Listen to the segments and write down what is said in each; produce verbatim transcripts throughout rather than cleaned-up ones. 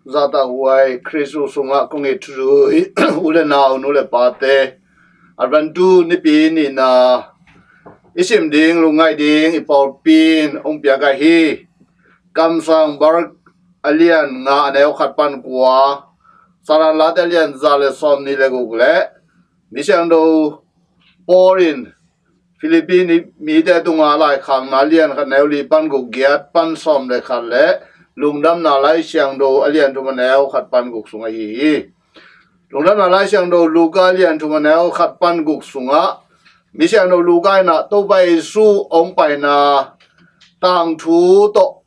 Zahtakhuai Khristu sungah kong it thuzui u le nau, nu le pate, Advent nipi nihna i sim ding, lungngaih ding i pawlpi in hong piak ahi Kamsang Barak a lian nga, a neu khat pan kua, Salan Late a lian za le sawm nih le guk le Misiangtho Paul in Philippi mite tungah laikhakna a lian khat, neu li pan guk, giat pan sawm le khat le Lungdamna Lai Siangtho a lian thum, a neu khat pan guk sung ahi hi. Lungdamna Lai Siangtho Luka a lian thum, a neu khat pan guk sungah Misiangtho Luka in ah Topa Jesu hong paina tangthu tawh,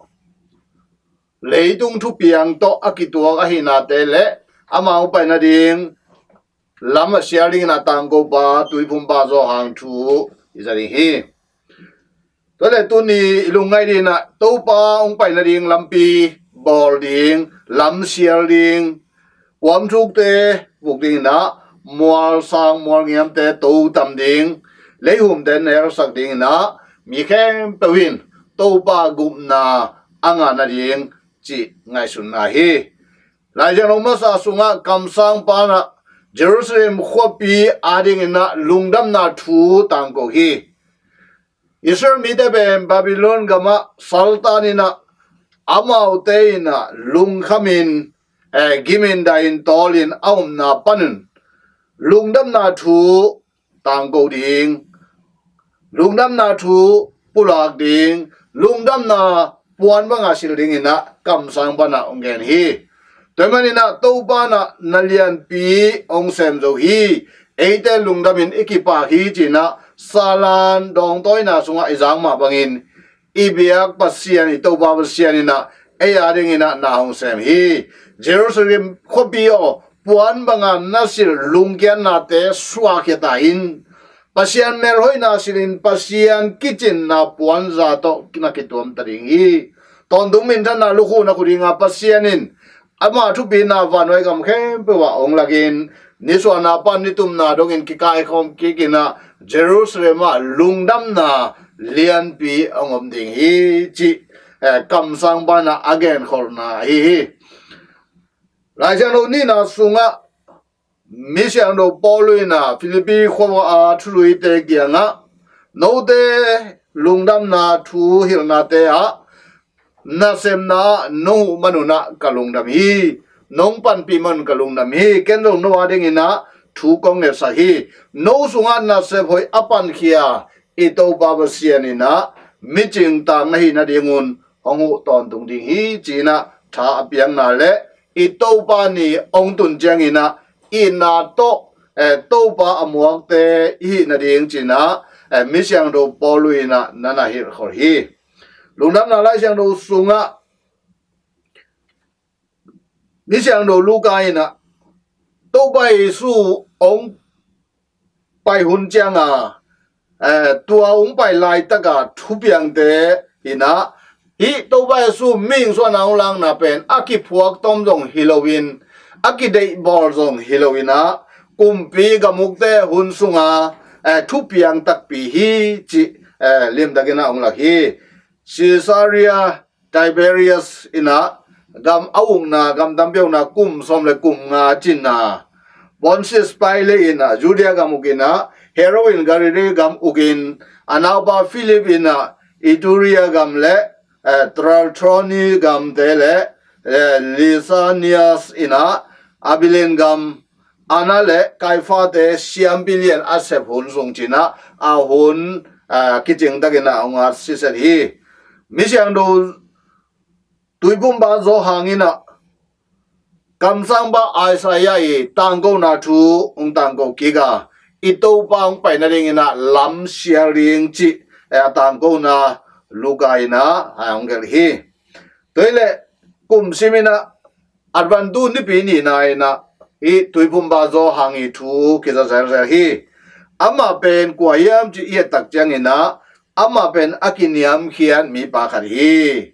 leitung thupiang tawh a kituak ahihnate le ama hong paina ding lam a sial dingin ah tangkopa Tuiphumpa Johan thu i za ding hi. Tua le tuni i lungngaih dingin ah Topa hong paina ding lampi bawl ding, lam sial ding, kuamthukte vuk dingin ah, mualsang mualngiamte totam ding, leihumte nelsak dingin ah, mi khempeuh in Topa gupna a ngah nading cih ngaihsutna hi. Lai Siangtho masa sungah kamsangpa in ah Jerusalem khuapi adingin ah lungdamna thu tangko hi. Israel mite pen Babylon gamah saltan in ah, amaute in ah lungkhamin, eh, gimin dahin tawlin a omna panin lungdamna thu tangko ding, lungdamna thu pulak ding, lungdamna puan banga sil dingin ah kamsangpa in ah hong gen hi. Tua ahih manin ah Topa in ah na lianpi hong sem zo hi. Eite lungdamin i kipak hi, ci-in ah Salan dawngtawina sungah i zak mah bangin i biak Pasian, i Topa Pasian in ah ei adingin ah na hong sem hi. Jerusalem khuapi aw, puan banga na silh lungkiatnate suahkhia ta in. Pasian melhoihna silhin Pasian kicinna puanza tawh na kituam ta ding hi. Tawntung minthanna lukhu na khuh dinga Pasian in ama thupina vanhuai gam khempeuh ah hong lakin, nisuahna pan nitumna dongin kikaikhawm kikin ah Jerusalem ah lungdamna lianpi hong om ding hi, cih, eh, kamsangpa in ah a genkholhna ahi hi. Lai Siangtho nihna sungah Misiangtho Paul in ah Philippi khua a thuluite kiangah, note lungdamna thu hilhnate ah nasemna ah nong huh manun ah ka lungdam hi. Nong panpih manun ka lungdam hi. Ken zong no adingin ah thu kong ngetsak hi. No sungah nasep hoih a pankhia i Topa Pasian in ah micingtang na hih nadingun hong huh tawntung ding hi, ci-in ah tha a piakna le i Topa ni hong tun ciangin ah itna tawh, eh, Topa a muakte i hih nading ci-in ah, eh, Misiangtho Paul in ah na na hilhkholh hi. Lungdamna Lai Siangtho sungah Misiangtho Luka in ah Topa Jesu hong pai hun cianga, eh, tua hong pai laitaka thupiangte in ah, hih Topa Jesu mihing suahna hong lakna pen a kiphuak tawm zong hi loin, a kideihbawl zong hi loin ah, kumpi gamukte hun sunga, eh, thupiang takpi hi, cih, eh, limtakin ah hong lak hi. Caesarea Tiberias in ah gam a ukna, gam tampi a ukna kum sawm le kum nga cinna, Pontius Pilate in ah Judea gam ukin ah, Herod in Galilee gam ukin, a naupa Philip in ah Iturea gam le, eh, Trakhoni gamte le, eh, Lysanias in ah Abilene gam, Anna le Kaiafate siampi lian a sep hun sung ci-in ah a hun, ah, kicing takin ah hong at siset hi. Misiangtho Tuiphumpa Johan in ah kamsangpa Isaiah i tangkona thu hong tangko kik a, i Topa hong pai nadingin ah lam sial ding cih, eh, a tangkona Luka in ah, ah, hong gelh hi. Tua hi leh kum sim in ah Advent nipi nihna in ah hih Tuiphumpa Johan i thu kiza zelzel hi. Amah pen kua hiam cih i et tak ciangin ah, amah pen a kiniamkhiat mipa khat hi.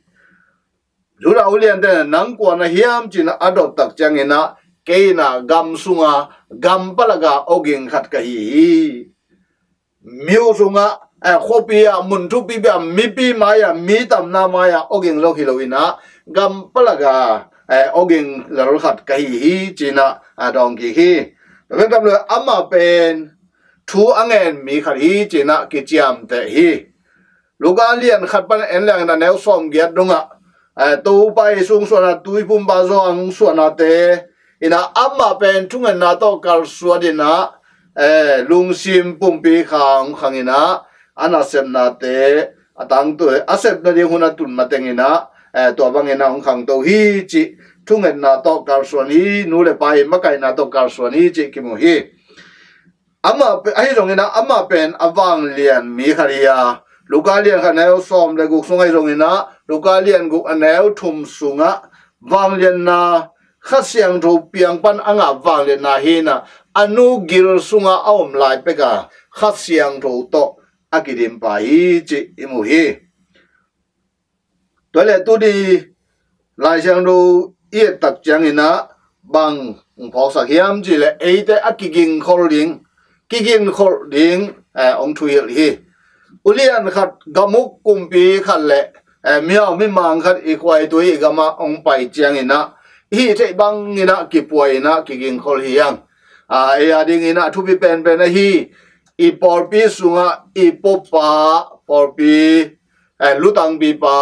Judah uliante in ah, nang kua na hiam ci-in a dot tak ciangin ah, kei in ah gam sunga, gam palaka awging khat ka hi hi. Mi uh sungah, eh, khuapi ah, mun thupipi ah, mipi mai-ah, mi tamna mai-ah awging zong hi loin ah, gam palaka eh, awging lel khat ka hi hi, ci-in ah, a dawng kik hi. Tua bek tham lo amah pen thu a ngen mi khat hi, ci-in ah kiciamteh hi. Luka lian khat pan en leng in ah neu sawmgiat dongah, eh, Topa Jesu hong suahna, Tuiphumpa Johan hong suahnate in ah amah pen thungetna tawh kalsuan in ah, eh, lungsim pumpi khang hong khang in ah, a nasepnate a tangthu a sep nading hun a tun mateng in ah, eh, tua bangin ah hong khangto hi cih, thungetna tawh kalsuan hi, nu le pa i makaihna tawh kalsuan hi cih kimu hi. Amah pe-, ahi zongin ah amah pen a vanglian mi khat hi a, Luka lian khat neu sawm le guk sung ahi zongin ah, Luka lian guk a neu thum sungah vanglianna, Kha Siangtho piang pan a ngah vanglianna hi in ah, a nu gil sungah a om lai pek a, Kha Siangtho tawh a kidimpa hi cih i mu hi. Tua leh tuni Lai Siangtho i et tak ciangin ah bang hong phawksak hiam cih leh eite a kigingkhol ding, kigingkhol ding, eh, hong thuhilh hi. Ulian khat gamuk kumpi khat le, eh, mihau mimang khat i khuaitui i gamah hong pai ciangin ah i hih theih bangin ah kipuai in ah kigingkhol hi hang. Ah, ei a dingin ah thupi penpen ahi, i pawlpi sungah i pupa, pawlpi, eh, lutangpipa,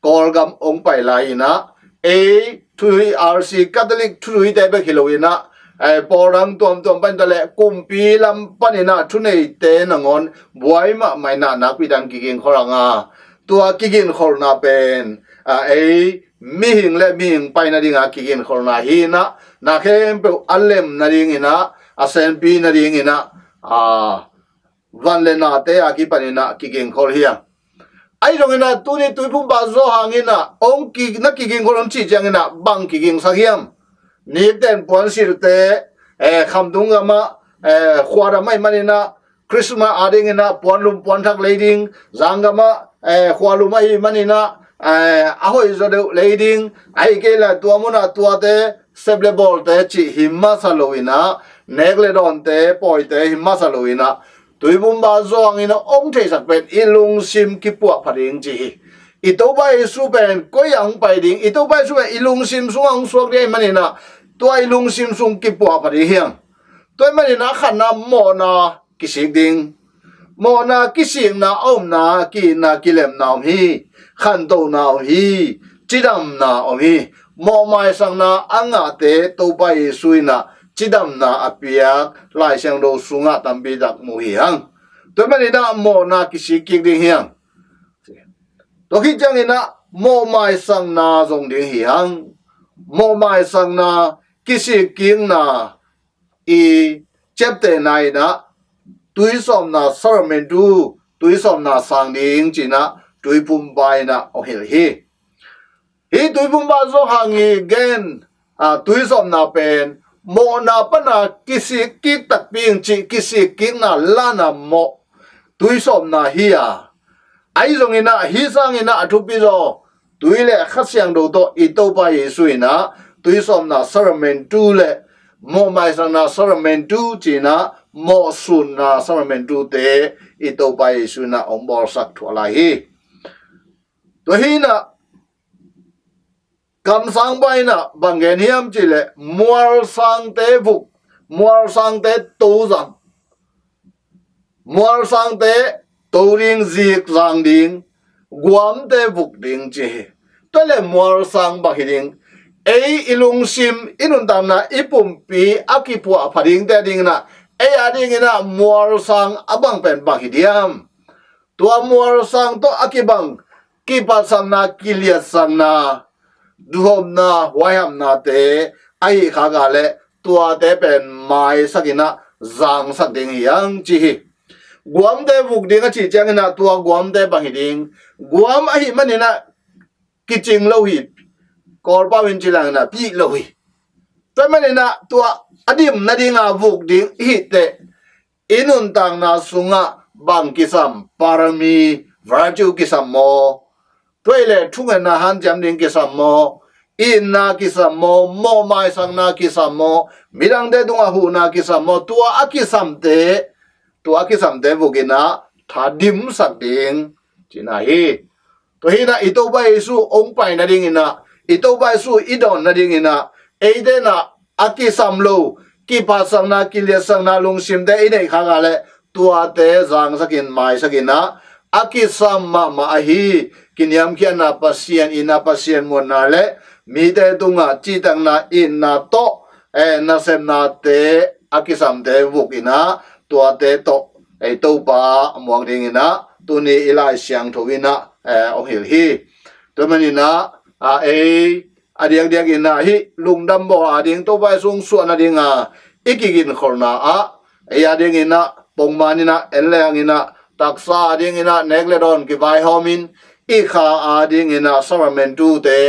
Kawlgam hong pai lai in ah, ei thuzui R C Catholic thuzuite bek hi lo in ah, eh, pawl dang tuamtuam pan ta leh kumpi lam panin ah thuneite nangawn buai mahmah in ah nakpi takin kigingkhol hang a, tua kigingkholna pen, ah, ei mihing le mihing pai nading a kigingkholna hi in ah, na khempeuh a lem nadingin ah, a senpi nadingin ah, ah, van le nate a kipanin ah kigingkhol hi a. Ahi zongin ah tuni Tuiphumpa Johan in ah hong ki-, na kigingkhol hong cih ciangin ah bang kigingsak hiam? Nikten puansilhte, eh, khamtung gamah, eh, khuadam ahih manin ah Christmas a dingin ah puanlum puanthak lei ding, zanggamah, eh, khualum ahih manin ah, eh, a hoihzaw deuh lei ding, ahih kei leh tua munah tuate, sep le bawlte cih hi masa lo in ah, nek le dawnte, pawite hi masa lo in ah, Tuiphumpa Johan in ah hong theisak pen i lungsim kipuahpha ding ci hi. I Topa Jesu pen koi ah hong pai ding, i Topa Jesu pen i lungsim sungah hong suak ding ahih manin ah, tua i lungsim sung kipuahpha ding hi hang. Tua ahih manin ah khatna mawhna kisik ding. Mawhna kisikna a omna, ki-itna kilemna om hi, khantona om hi, cidamna om hi. Mawhmaisakna a ngahte Topa Jesu in ah cidamna a piak Lai Siangtho sungah tampi tak mu hi hang. Tua ahih manin ah mawhna kisik kik ding hi hang. Tua khit ciangin ah mawhmaisakna zong ding hi hang. Mawhmaisakna, kisik kikna i ciaptehna in ah tuisawpna sakramentu, tuisawpna sang ding ci-in ah Tuiphumpa in ah hong hilh hi. Hih Tuiphumpa Johan i gen, a, tuisawpna pen mawhna pana kisik kik takpi ing cih, kisik kikna lana mawh tuisawpna hi a, ahi zongin ah hih sangin ah a thupi zaw tui le Kha Siangtho tawh i Topa Jesu in ah tuisawpna sakramentu le mawhmaisakna sakramentu ci-in ah mawhsutna sakramentute i Topa Jesu in ah hong bawlsak thuah lai hi. Tua hi in ah kamsangpa in ah bang gen hiam cih leh mualsangte vuk, mualsangte to zang, mualsangte to ding, zik zang ding, guamte vuk ding ci hi. Tua leh mualsang bang hi ding? Ei i lungsim, i nuntakna, i pumpi a kipuahpha dingte a dingin ah, ei a dingin ah mualsang a bang pen bang hi diam? Tua mualsang tawh a kibang kiphatsakna, kiliatsakna, duhopna, huaihamnate ahi khak a leh tuate pen maisak in ah zangsak ding hi hang ci hi. Guamte vuk ding a cih ciangin ah tua guamte bang hi ding? Guam ahih manin ah kicing lo hi. Kawlpau in ci leng in ah pih lo hi. Tua ahih manin ah tua a dim nading a vuk ding i hih teh i nuntakna sungah bang kisam, parami, virtue kisam maw? Tua ahih leh thungetna hanciam ding kisam maw? Itna kisam maw? Mawhmaisakna kisam maw? Midangte tungah huhna kisam maw? Tua a kisamte, tua a kisamte vuk in ah tha dimsak ding cihna hi. Tua hi in ah i Topa Jesu hong pai nadingin ah i Topa Jesu i dawn nadingin ah, eite in ah a kisam lo, kiphatsakna, kiliatsakna lungsimte i neih khak a leh tuate zangsakin, maisakin ah, a kisam mahmah ahi kiniamkhiatna, Pasian itna, Pasian muanna le mite tungah citakna, itna tawh, eh, nasepnate a kisamte vukin ah, tuate tawh ei Topa a muak dingin ah tuni i Lai Siangtho in ah, eh, hong hilh hi. Tua manin ah, ah, ei a diakdiakin ah hih lungdam bawl a ding, Topa Jesu hong suah nading a i kiginkholhna ah, ei a dingin ah pongman in ah, en leng in ah, taksa a dingin ah nek le dawn kivaihawmin, i kha a dingin ah sakramentute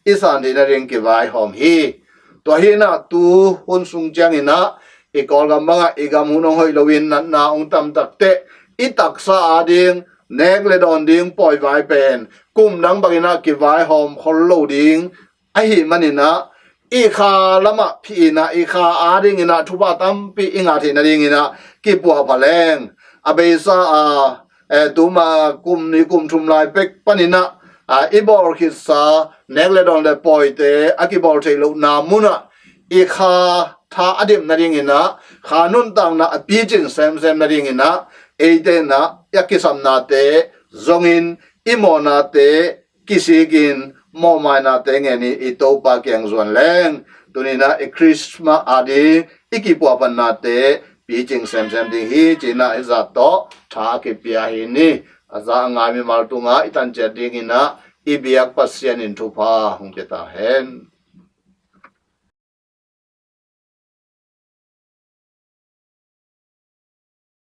i san theih nading kivaihawm hi. Tua hi in ah tu hun sung ciangin ah i Kawlgam bangah i gam hun hong hoih loin natna hong tam takteh, i taksa a ding nek le dawn ding pawivai pen kum dang bangin ah kivaihawm khol lo ding ahih manin ah, i kha lamah phih in ah, i kha a dingin ah thupha tampi i ngah theih nadingin ah kipuahpha leng, a beisa a, eh, tuma kum nih kum thum lai pek panin ah, ah, i bawl khitsa nek le dawn le pawite a kibawl theih lohna munah i kha tha a dim nadingin ah, kha nuntakna a picing semsem nadingin ah, eite in ah a kisamnate zongin, i mawhnate kisikin, mawhmainate ngen i, i Topa kiang zuan leng, tuni in ah i Christmas a ding i kipuahphatnate picing semsem ding hi, ci-in ah hih zah tawh tha kipia hi ni. A za a ngai mimal tungah i tan ciat dingin ah i biak Pasian in thupha hong pia ta hen.